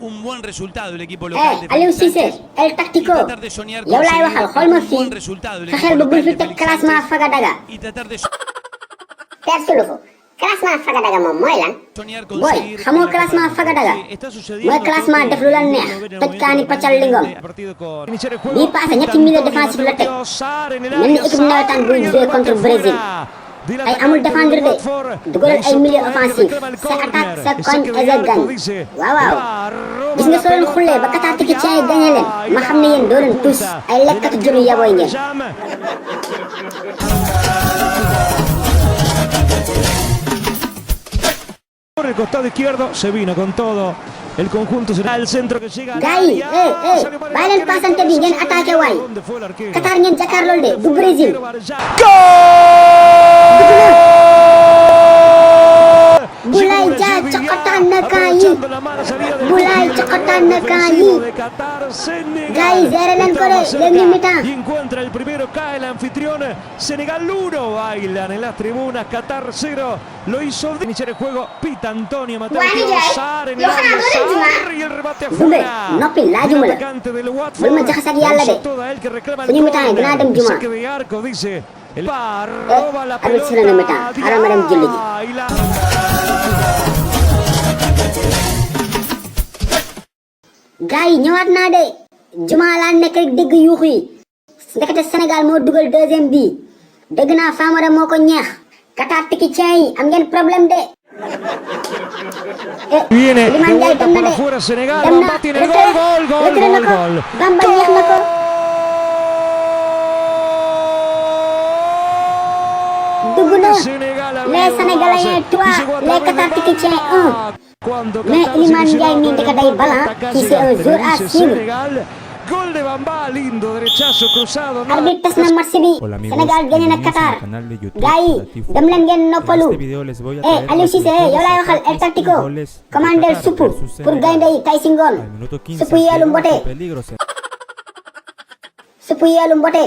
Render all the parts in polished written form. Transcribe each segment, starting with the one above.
un buen resultado el equipo local de Aliou Félix Cissé Sánchez El y Tactico tratar de soñar yow laay conseguir waxal xool ma un buen fii resultado del fexeel equipo ba bul local fi de teg Félix classement Sánchez Fagadaga y tratar de tersulu ko classement Fagadaga moom mooy lan soñar booy conseguir xamoo la Copa del classement Mundo. Fagadaga Sí, está sucediendo, mooy classement Totti, def lu la y neex lo ven en el toj momento kaani paccal lingom permanentemente a partido con Iniciar el bii juego. passé ñetti milieu défensif la teg mel ni équipe nawetaan buy joué contre Brésil ay amul défendre de dugalal ay milieu offensif sa attaque sa koñ et sa gagne waaw waaw gis nga soo leen xullee ba Qatar technicien yi gagné leen ma xam ne yéen doo leen tous ay lekkatu jëlu yabooy ngeen Por el costado izquierdo se vino con todo el conjunto, será el centro que llega. gars yi bàyyi leen passante bi ngeen attaqué waay ¿Dónde fue el arquero? Qatar ngeen jàkkaarlool de du Brésil Boulaye Dia cokotaan na camp yi Boulaye cokotaan na camp yi gars yi géré leen ko de léegi mi-temps Y encuentra el primero, cae el anfitrión. Senegal 1, bailan en las tribunas. Qatar 0, lo hizo. Iniciar el juego, pita Antonio Mateo. Guani Ndiaye, Sarr en el yoo xam área, nga loolu Sarr y el remate Dumbe afuera. noppi laajuma El la atacante del bul ma Watford. jaxase ak yàlla de Toda él que reclama el suñu mi-temps yi dinaa dem juma saque de arco, dice. El par roba la arbitre sifflé na mi-temps xaaral ma dem julli ji y la gars yi ñëwaat naa de juma laa nekk rek dégg yuuxu yi ndekete Sénégal moo dugal deuxième bi dégg naa Famara moo ko ñeex Qatar technicien yi am ngeen problème de Viene de Iliman Ndiaye vuelta dem na por de afuera Senegal. dem na Bamba tiene el gol, gol, retiré na gol, ko gol. Bamba ñeex na ko dugg na Senegal les Sénégalais 3 les Qatar techniciens 1 Cuando mais Qatar Iliman se Ndiaye mii ndeke day balan kii c'est un joueur à suivre Senegal, gol de Bamba, lindo derechazo cruzado. ¿No? arbitre tas na match bi Hola amigos, Sénégal gagné na bienvenidos Qatar al canal de YouTube gars yi Latifou. dem leen ngeen En noppalu este video les voy a traer Aliou los Cissé mejores yow laay waxal El ataques y Tactico goles de commandel Qatar suppu versus pour Senegal. gaynde yi tay si ngoon Al minuto 15 suppu yeelu vieron mbote con peligro suppu yeelu mbote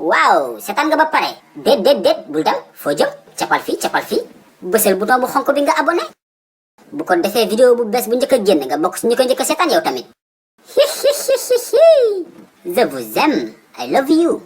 waaw seetaan nga ba pare déet bul dem foo jëm capal fii bësal bouton bu xonk bi nga abonné bu ko defee vidéo bu bees bu njëkk a génn nga bokk si ñu ko njëkk a seetaan yow tamit je vous aime I love you